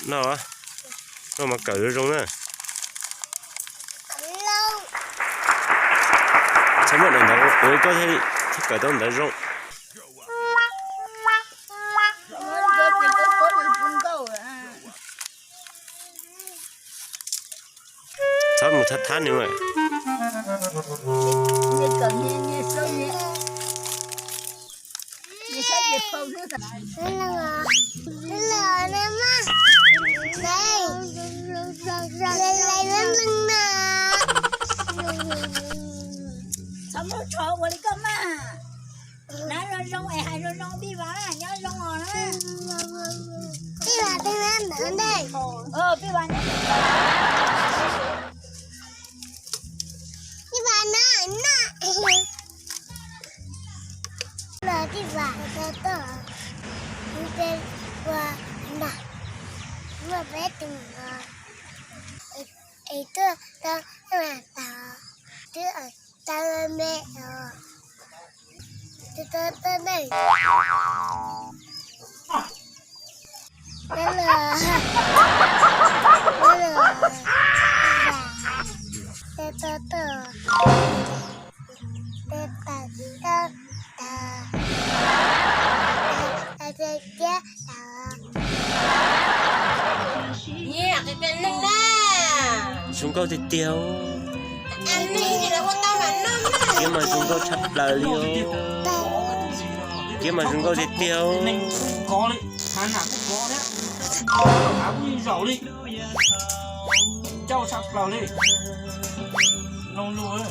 Noj, noj mas kawm zoo zoo na. Txhob muab daim ntawv quav quav koj thiaj kawm tau ntawv zoo. Txhob mus thab thab nws. Txhob muab tsho ua li koj mas. Nab zoo zoo es hais zoo zoo, Pij Vas nyob zoo os na. Pij Vas, Pij Vas ntawd ntej. Pij Vas nyob, Pij Vas na, na. Los Pij Vas, tuaj, tuaj, ua na, muaj peb tus os. Es tuaj tau, tau, twb tau me os. Twb tau tau me. Los, los, tau, tau, tau, tau, tau, tau, tau, tau, tau, tau, tau, tau. Zoo nkauj tiag tiag. Kiav mas zoo nkauj tshaj plaws li os. Kiav mas zoo nkauj tiag tiag. Ncauj tshaj plaws li. Noo lug.